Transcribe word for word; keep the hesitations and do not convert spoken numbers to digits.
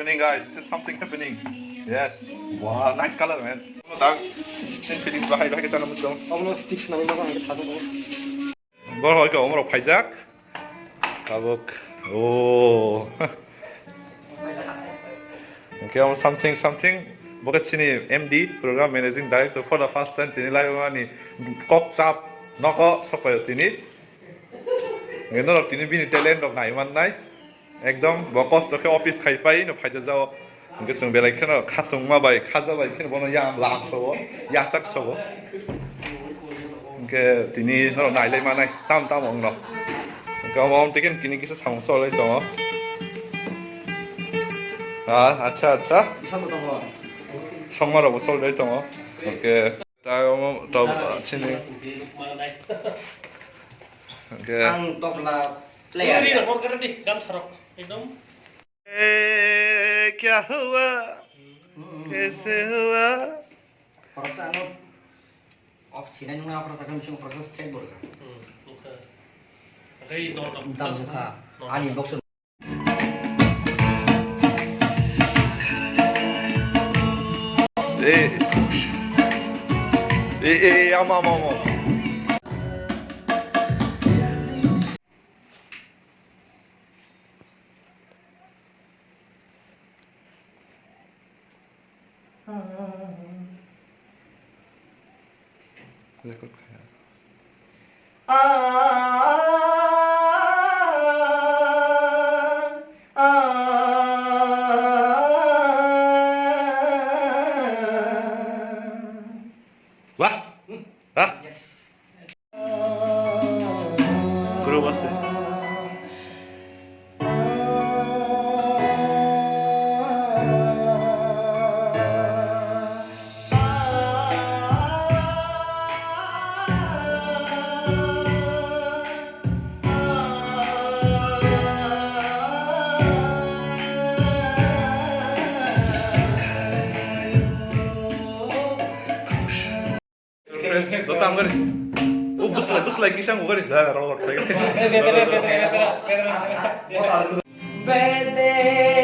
Happening, guys, this is something happening. Yes. Wow, nice color, man. Tang, same feelings bahai bahai ke chana muchung. Omo sticks nang ma ang thajak. Bor hoi ka omorok phaijak. Tabuk. Oh. Okay, um, something, something. Bo khe chini M D, Program Managing Director, for the first time tini life ani kok chap noko sopayo tini. Ngenoro tini bini talent rok nai man nai. Ekdom bo kosto khe office khai pai no phaija jao. Hingke chwng belai kheno khatungma bai khaja bai kheno bono yang lam sobo, yasak sobo. Hingke tini norok nailai manai tam tam ongno. Hingke omo om tikin kini kisa samung solai tongo. Ah, acha, acha. Songma rok bo solai tongo. Hingke ta omo to sini. Hingke ang tobla player. Ri rok kor kar di, gam sarok. Ekdom. ए, क्या हुआ? कैसे हुआ? Khoroksa ano off sinai nung na khoroksa khe mising khoroksa flag bol kha. Hmm, okay. Oke, no, no. Dam bukha. No, no. Ani box. ए, ए, ए, आमा, आमा, आमा। Record kha. Wah. Hah? Yes. Guru bose. Dota ang gari. Oh, buslai, buslai, kisang gari. Dah, roll, roll. Bede.